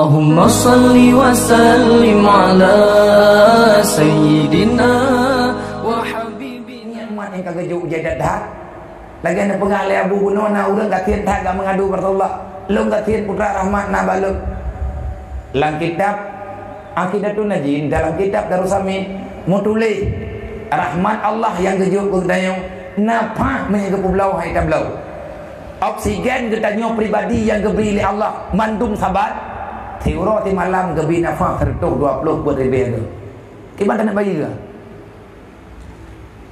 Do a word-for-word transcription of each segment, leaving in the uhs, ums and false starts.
Allahumma salli wa sallim ala sayyidina wa habibina. Nikmat nyang ka geujok jai that-that. Lagèe neupeugah lé Abu Bunoe, na ureueng gasien that ka meungadu bak Rasulullah. Lôn gasien putra rahmat na bak lôn. Lam kitab Aqidatun Najin, dalam kitab Darussamin, meutuléh rahmat Allah nyang geujok keu geutanyoe na paih meunyo geupeubloe hai tabloe. Oksigen geutanyoe pribadi nyang geubri lé Allah mandum sabat, siuroe simalam geubri nafah sireutôh dua ploh peuet ribèe geuh. Kiban taneuk bayeue?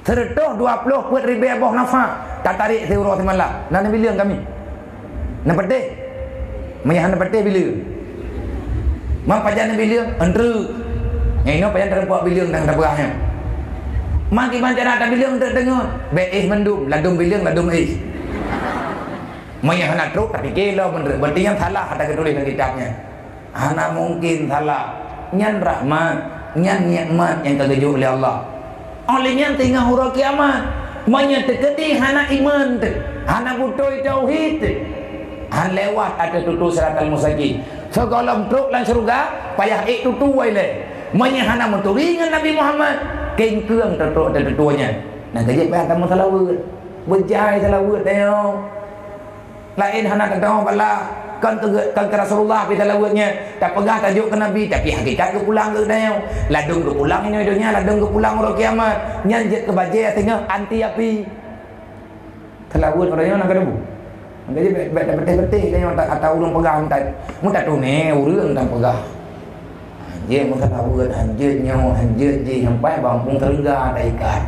Sireutôh dua ploh peuet ribèe boh nafah tatarek siuroe simalam. Na neubileueng kami? Neupatéh? Meunyo hana neupatéh, bileueng. Man pajan neubileueng? Eunteuk. Nyang inoe pajan tareupok bileueng dan tapeugah nyan. Man kiban cara tabileueng eunteuk deungon? Bèk éh mandum, ladôm bileueng, ladôm éh. Meunyo hana trôk, tapike lom, berarti nyan salah ata geutuléh lam kitab nyan. Hana mungken salah. Nyan rahmat, nyan nikmat nyang ka geujok lé Allah. Óh lheueh nyan teungoh uroe kiamat, meunyo teukeudi hana iman teuh, hana beutôi tauhid teuh, han lewat ateueh tutoe siratal mustaqim. Sigohlom trôk lam syeuruga, payah ék tutoe ilèe. Meunyo hana meuturi ngon Nabi Muhammad, kengkeung trôk ateueh tutoe nyan. Nyang keujeuet payah tameuseulaweuet. Beujai seulaweuet tanyoe. Laén hana teudeungoe bala, kon keu, kon keu Rasulullah pih seulaweuet nyan. Tapeugah tajok keu Nabi, tapi hakikat geupulang keu geutanyoe. Ladôm geupulang inoe donya, ladôm geupulang uroe kiamat. Nyan jeuet keu bajèe teungoh anti api. Seulaweuet uroe nyoe na keudeue. Maka jih bèk, bèk tapeuteh-peuteh tanyoe ata, ata ureueng peugah, meuta-, meutateuné ureueng tapeugah. Hanjeuet meuseulaweuet, hanjeuet nyoe, hanjeuet jih, sampai bak Gampông Seureuga taikat.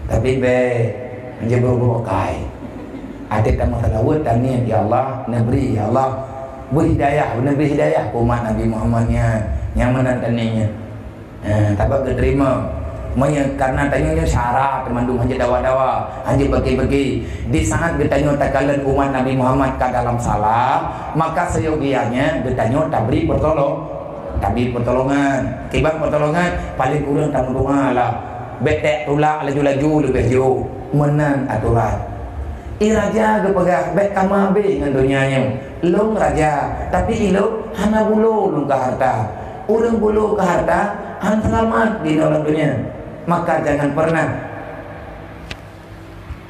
Tapi bèk, hanjeuet brok-brok kai. Até tameuseulaweuet, taniet, "Ya Allah, neubri, ya Allah, bri hidayah, neubri hidayah keu umat Nabi Muhammad nyan, nyang meunan taniet nyan." Eh, tabak geuteurimong. Meunyoe karena tanyoe nyoe syara teumandum, hanjeuet dawa-dawa, hanjeuet bagi-bagi. Di saat geutanyoe takalon umat Nabi Muhammad ka dalam salah, maka seyogianya geutanyoe tabri peutulông. Tabri peutulongan. Kiban peutulongan, paléng kureueng tameudoa lah. Bèk teuh tulak laju-laju leubeh jôh. Meunan atoran. I raja geupeugah, "Bèk kamoe abéh ngon donya nyoe. Lôn raja, tapi ilôn hana bulo lôn keu hareuta. Ureueng bulo keu hareuta han seulamat di lam donya." Maka jangan pernah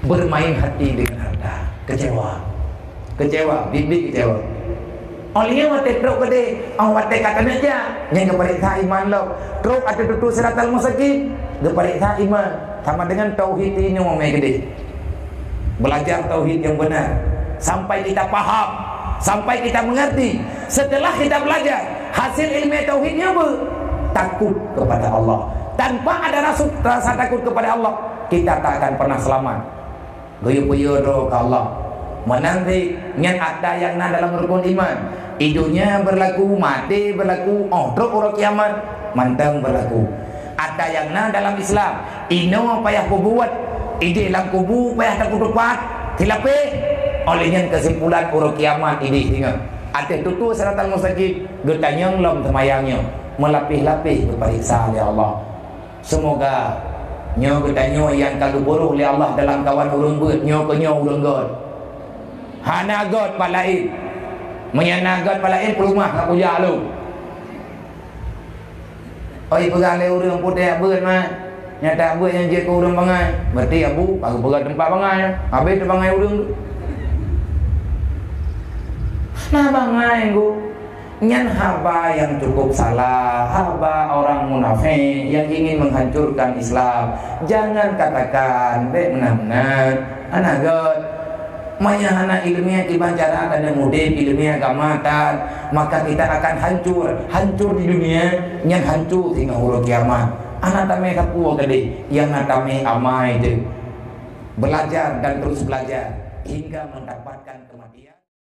bermain hati dengan harta. Kecewa. Kecewa, biet-biet kecewa. Óh lheueh nyan watèe trôk keudéh, óh watèe ka taneuk jak, nyan geupareksa iman lom. Trôk ateueh tutoe siratal mustaqim, geupareksa iman. Sama dengan tauhid inoe mé keudéh. Belajar tauhid yang benar sampai kita paham, sampai kita mengerti. Setelah kita belajar, hasil ilmu tauhidnya apa? Takut kepada Allah. Tanpa ada rasa, rasa takut kepada Allah, kita tak akan pernah selamat. Geuyue-geuyue droe keu Allah. Meunan cit, nyan atra nyang na dalam rukon iman. Di donya berlaku, maté berlaku, óh trôk uroe kiamat, mantong berlaku. Atra nyang na dalam Islam, inoe payah peubuet, idéh lam kubu payah tapeuteupat, silapéh. Óh lheueh nyan keusimpulan uroe kiamat idéh singoh. Ateueh tutoe siratal mustaqim, geutanyong lom seumayang nyoe, meulapéh-lapéh geupareksa lé Allah. Seumoga nyoe geutanyoe nyang ka geupuruh lé Allah dalam kawan ureueng beuet nyoe keu nyoe ureueng göt. Hana göt pat laén. Meunyoe na göt pat laén, peuleumah ka kujak lom. Oi, peugah lé ureueng putéh beuet, man. Nyata beuet nyang jeuet keu ureueng bangai. Berarti abu baru peugah teumpat bangai. Habéh teubangai ureueng tu. Na bangai, Ngku. Nyan haba nyang cukup salah, haba orang munafék yang ingin menghancurkan Islam. Jangan katakan, bèk meunan-meunan, hana göt. Meunyo hana ileumèe kiban cara taneuk udép, ileumèe agama tan, maka kita akan hancur, hancur di dunia, nyan hancur singoh uroe kiamat. Hana tamè sapeue keudéh, nyang na tamè amai teuh. Belajar dan terus belajar hingga mendapatkan